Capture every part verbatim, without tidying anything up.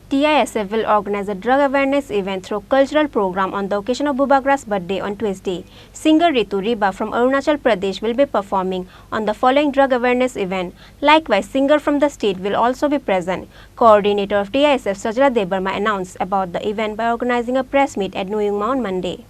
T I S F will organize a drug awareness event through cultural program on the occasion of Bubagra's birthday on Tuesday. Singer Ritu Riba from Arunachal Pradesh will be performing on the following drug awareness event. Likewise, singer from the state will also be present. Coordinator of T I S F Sajra Debbarma announced about the event by organizing a press meet at Noyungma on Monday.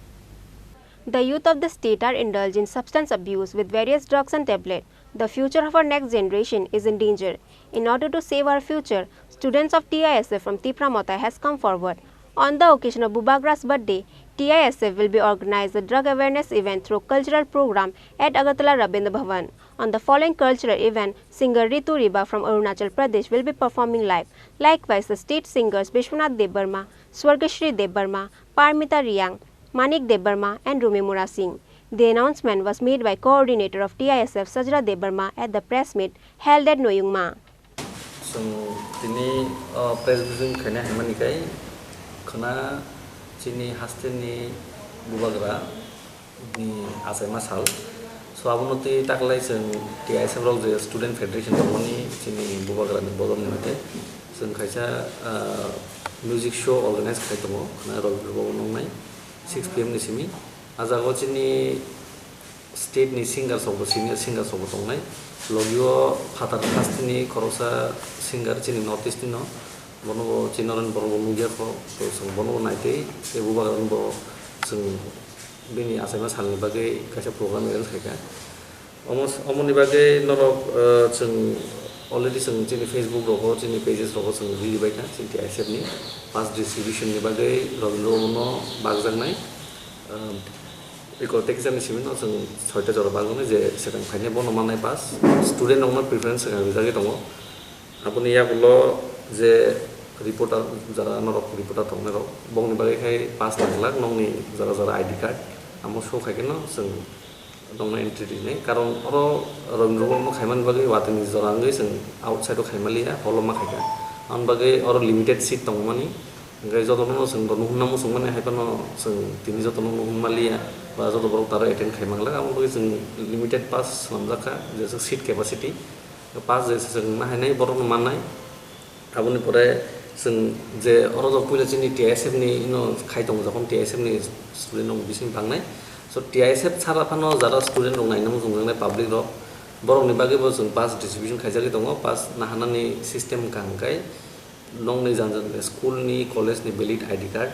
The youth of the state are indulged in substance abuse with various drugs and tablets. The future of our next generation is in danger. In order to save our future, students of T I S F from Tipra Motha has come forward. On the occasion of Bubagra's birthday, T I S F will be organized a drug awareness event through cultural program at Agartala Rabindra Bhavan. On the following cultural event, singer Ritu Riba from Arunachal Pradesh will be performing live. Likewise, the state singers Bishwanath Debbarma, Swargashri Debbarma, Parmita Riang, Manik Debbarma and Rumi Murasing. The announcement was made by coordinator of T I S F Sajra Debbarma at the press meet held at Noyungma. Chwng tini, uh, press briefing khaina hwnmani kai khwna chini hasteni bubagra ni achaima sal. So abono twi taklai chwng T I S F rok je student federation tongmani chini bubagra ni bodol ni mate chwng kaisa, uh, music show organize khai tongo khwna Robindra Bhavan nungnai six P M ni simi. Ah jaga o chini state ni singer sokbo, senior singer sokbo tongnai. Logio phatar hasteni khoroksa singer chini North East ni no. Bono bo chini norok ni borok bo nukya kho. To chwng bono bo naitwi tei bubagra no bo chwng bini achaima salni bagwi kaisa program arrange khaikha. Omo, omoni bagwi norok, eh, chwng already chwng chini Facebook rogo, chini pages rogo chwng riri baikha, chini T I S F ni pass distribution ni bagwi Robindra Bhavan no bakjaknai. Um, eko tei kisa ni simi no chwng soita jora bakjaknai je swkang phainai bono mannai pass. Student rok no preference swkang rijagwi tongo. Aboni yagulo je reporter, jara norok reporter tongnai rok, bongni bagwi khai pass nang glak, nokni jara jara I D card, amo show khai kheno chwng nokno entry rinai. Karon oro Robindra Bhavan no khaimani bagwi watwi ni jora wngwi chwng outside o khaimaliya, hall o ma khaikha. Aboni bagwi oro limited seat tongmani, hwnkhe jotono chwng rw nuhunna muchungmani hai phano chwng tini jotono nuhunmaliya, ba joto borok tara attend khai manglak, aboni bagwi chwng limited pass swnamjak kha, je seat capacity. Pass je se chwng nahainai borokno mannai. Aboni pore chwng je oro jok puila chini T I S F ni ino khai tongo, jokhon T I S F ni student rok bising bangnai. So T I S F sara phano jara student rok naina muchungjaknai public rok, borokni bagwi bo chwng pass distribution khaijagwi tongo. Pass nahanani system kaham khai nokni jang jang school ni, college ni valid I D card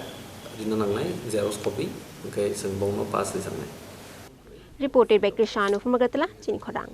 rina nangnai, xerox copy, hwnkhe chwng bongno pass rijaknai. Reported by Krishan of Magatala, Chini Khorang.